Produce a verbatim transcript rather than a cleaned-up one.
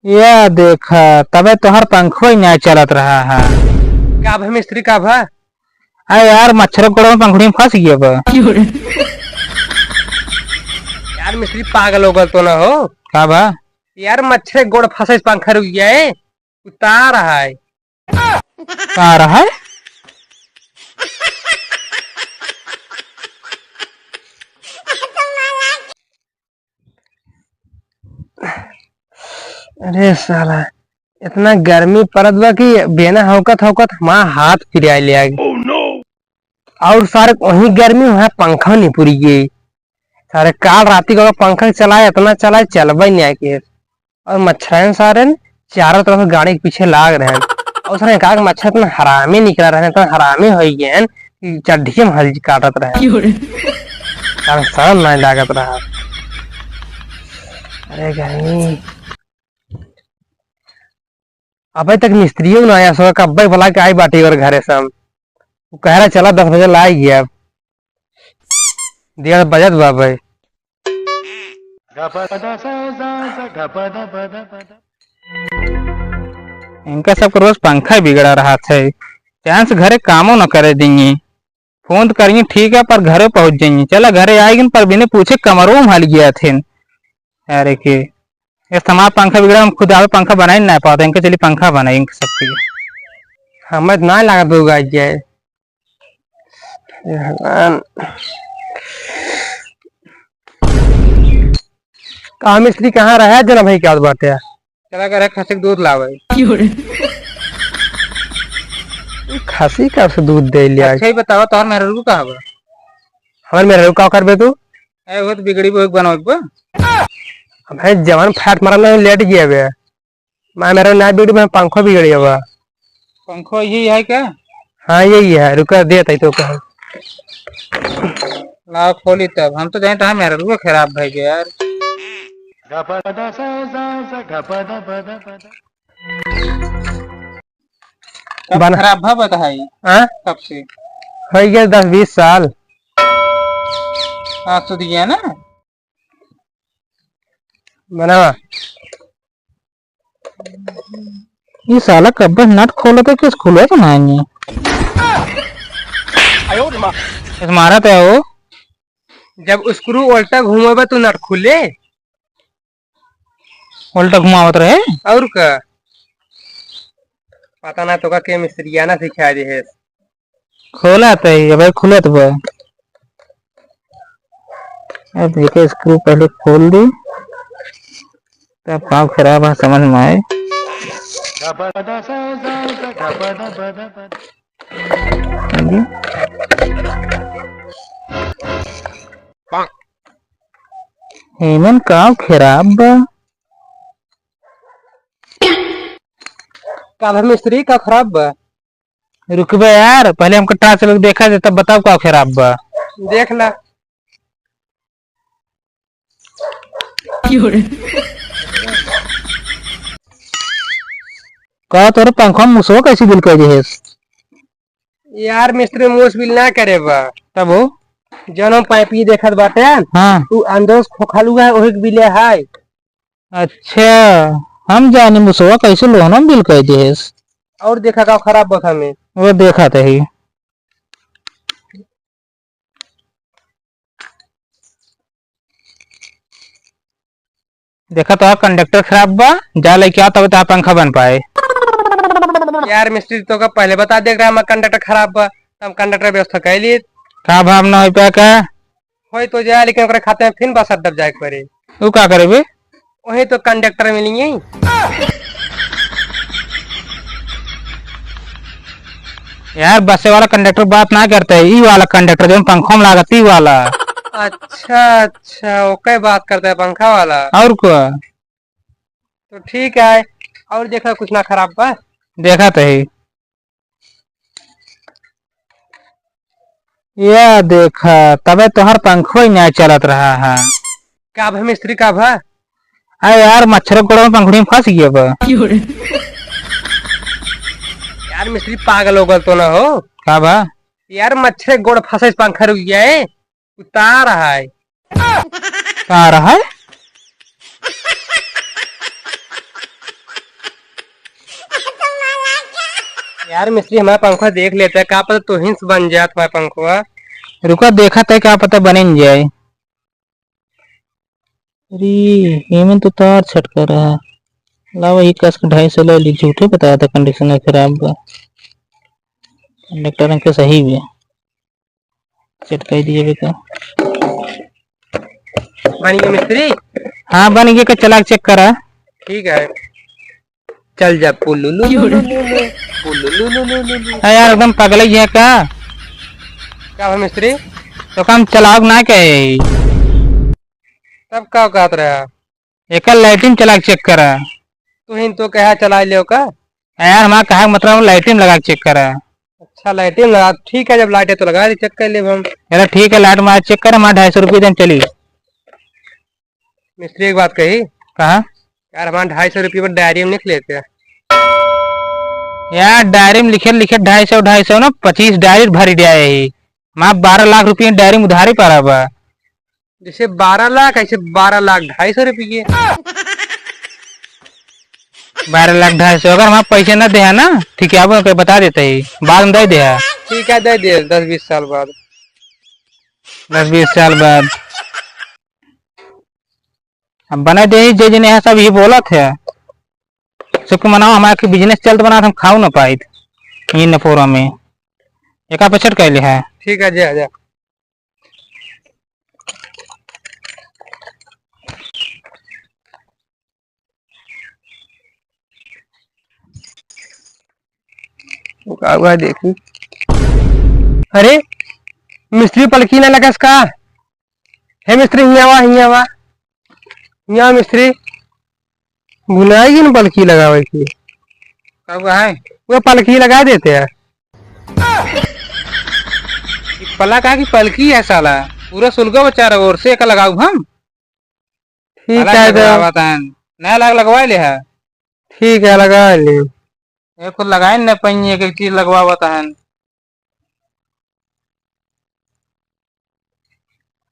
या देखा, तबे तोहर पंखो ही नाय चलत रहा है। का भा मिस्त्री, का भा? अरे यार, मच्छर के गोड़ में पंखुड़ी में फंस गया बा। यार मिस्त्री, पागल हो गल तो ना हो? का बा? यार मच्छर के गोड़ फंसे से पंखा रुक गया है, उतार है। का रहा है? अरे साला, इतना गर्मी पड़त बा कि बेना हौकत हौकत हमार हाथ पिराए ले आगे। और सारे वही गर्मी, वहाँ पंखा नहीं पुरी गई। सारे काल राती को पंखा चलाए, इतना चलाए, चलबे नहीं आए के। और मच्छरन सारे न चारों तरफ गाड़ी के पीछे लाग रहे हैं। और सारे का मच्छर इतना हरामी निकला रहे, इतना हरामी हो गए हैं कि चड्ढिए में हल काटत रहे। क्यों रे? सारे शर्म नहीं लागत रहा। अरे गर्मी। अबे तक मिस्त्रियों ना आया, सो कब्बे बुला के आई बाटी और घरे से हम। वो कह रहा चला दस बजे ला गया। अब डेढ़ बजत बा भाई। इनका सबके रोज पंखा बिगड़ा रहा थे, चैन से घरे कामो न करे देंगे। फोन तो करेंगे ठीक है, पर घरे पहुंच जाएंगे। चला घरे आएगी पर बिना पूछे कमरो में हल गया थे। अरे के, ये हमारा पंखा बिगड़ा, हम खुद आवे पंखा बनाए ना पाते, इनके चलिए पंखा बनाए इनके सबके। हमें तो ना लागत होगा आज जाए। हे भगवान। का मिस्त्री कहाँ रहा है, जना भाई क्या बात है? चला करे खसी के दूध लावे। क्यों रे? खसी का से दूध दे लिया? अच्छा ही बतावा, तोहर मेहरारू कहाँ बा? हमार मेहरारू का करबे तू? ए, वो तो बिगड़ी बा, बनवे के बा। अबे जवान फैट मारल ना, लेट गया बे। मैं मेरा ना बिगड़ी, मैं पंखो बिगड़ी बा। पंखो यही है क्या? हाँ, यही है, रुका, दे तई तो कहा। लाओ खोली तब, हम तो जाने तो मेहरारू खराब भई गया यार। कब बना- खराब भा बताई? हाँ? कब से? हो गया दस बीस साल। हाँ, तो दिया ना। बनावा। ये साला कब्बे नट खोलत है, किस खुले तो ना है। इस मारा तो हो। जब स्क्रू उल्टा घुमावे तो नट खुले। उल्टा घुमावत रहे। और का? पता ना तोका के मिस्त्रियाना सिखा दे है। खोला तो ही, अबे खुलत बा। अब एक स्क्रू पहले खोल दी, तब काम खराब है, समझ में आए। हेमन का खराब बा? का भा मिस्त्री, का खराब बा? रुकबे यार, पहले हमको टार्च लग देखा दे, तब बताओ का खराब बा। देख ला। का तोर पंखा मुसवा कैसे बिल कर दे है? यार मिस्त्री मूस बिल ना करे बा। तब हो? जौन हम पाइप ही देखत बाटे, हाँ। तू अंदर से खोखल हुआ है, वही के बिले है। अच्छा, हम जाने मुसवा कैसे लोहना में बिल कर देस। और देखा का खराब बा हमें। वो देखा तो ही। देखा तो कंडक्टर खराब बा, जा लेके आ, तब तो पंखा बन पाए। यार मिस्त्री, तो का पहले बता दे रहा, हमार कंडक्टर खराब बा, तो हम कंडक्टर व्यवस्था कर लिए। का भाव ना हो पाए का? होई तो जाए, लेकिन ओकरे खाते में फिर बस अड्डा जाए के पड़े। तू का करे बे? वही तो कंडक्टर मिलेंगे। यार, बसे वाला कंडक्टर बात ना करते है, ई वाला कंडक्टर जो पंखों में लागत, ई वाला। अच्छा, अच्छा, ओके बात करते है, पंखा वाला। और का? तो ठीक है, और देखा कुछ ना खराब बा? देखा तो ही। या देखा, तबे तोहर पंखो ही नहीं चलत रहा है। का भा मिस्त्री, का भा? अरे यार, मच्छर के गोड़ में पंखुड़ी में फंस गया बा। यार मिस्त्री, पागल हो गल तो ना हो? का भा? यार मच्छर के गोड़ फंसे से पंखा रुक गया है। उतार है। उतार है? यार मिस्त्री, हमारा पंखवा देख लेता है, का पता तू ही से बन जात हमारा पंखवा। रुका, देखत है, का पता बने न जाए। अरे, एमन तो तार छटका रहा। लावा, ई कस के ढाई सौ ले ली, झूठे बताया था condition खराब बा। Conductor के सही बा। चटकाई दिए बे का। बन गया मिस्त्री? हाँ, बन गया, का चला के check करा। ठीक है, चल जा। पुलुलुलुलुलु, पुलुलुलुलुलु। अरे यार, एकदम पगला ही है का? का भा मिस्त्री? तो काम चलाओ ना कहे। तब का कहत रहा? एकर light में चला के check करा। तू ही तो कहा चला ले का? यार, हमारा कहा के मतलब light में लगा के check करा। अच्छा, light में लगा, ठीक है, जब light है तो लगा दे, check कर लेब हम। चलो ठीक है, light में check कर, हमारा ढाई सौ रुपये देन चली। मिस्त्री, एक बात कही। कहा? यार, हमारा ढाई सौ रुपये पर diary में लिख लेते हैं। यार, diary में लिखे लिखे ढाई सौ, ढाई सौ ना, पच्चीस diary भरी दिया है। हमारा बारह लाख रुपये diary में उधारी पड़ा बा। जैसे बारह लाख, ऐसे बारह लाख ढाई सौ रुपये। बारह लाख ढाई सौ, अगर हमारे पैसे न दे ना, ठीक है, अब ओके बता देते ही, बाद में दे दे। ठीक है, दे दे, दस बीस साल बाद। दस बीस साल बाद। अब बना दे ही, जे जने यहाँ सब ये बोलत है, सबके मनाओ, हमारे के business चलत बना, हम खाऊ ना पाइत। ये नफोरा में एका पछट कैले है। ठीक है, जा, जा। वो का हुआ देखी। अरे, मिस्त्री पलकी ना लगस का? हे मिस्त्री, हियाँ वा, हियाँ वा। हियाँ मिस्त्री। भुलाई गई ना पलकी लगावे की। का हुआ है? वो पलकी लगा देते हैं। ई पला का की पलकी है साला, पूरा सुलगा बचा रहा और से का लगाऊ हम? ठीक साला है तो। लगवावत हन, नया लाग लगवा ले है। ठीक है, लगा ले। एक खुद लगाए न पइए, एक एक चीज लगवावत हन।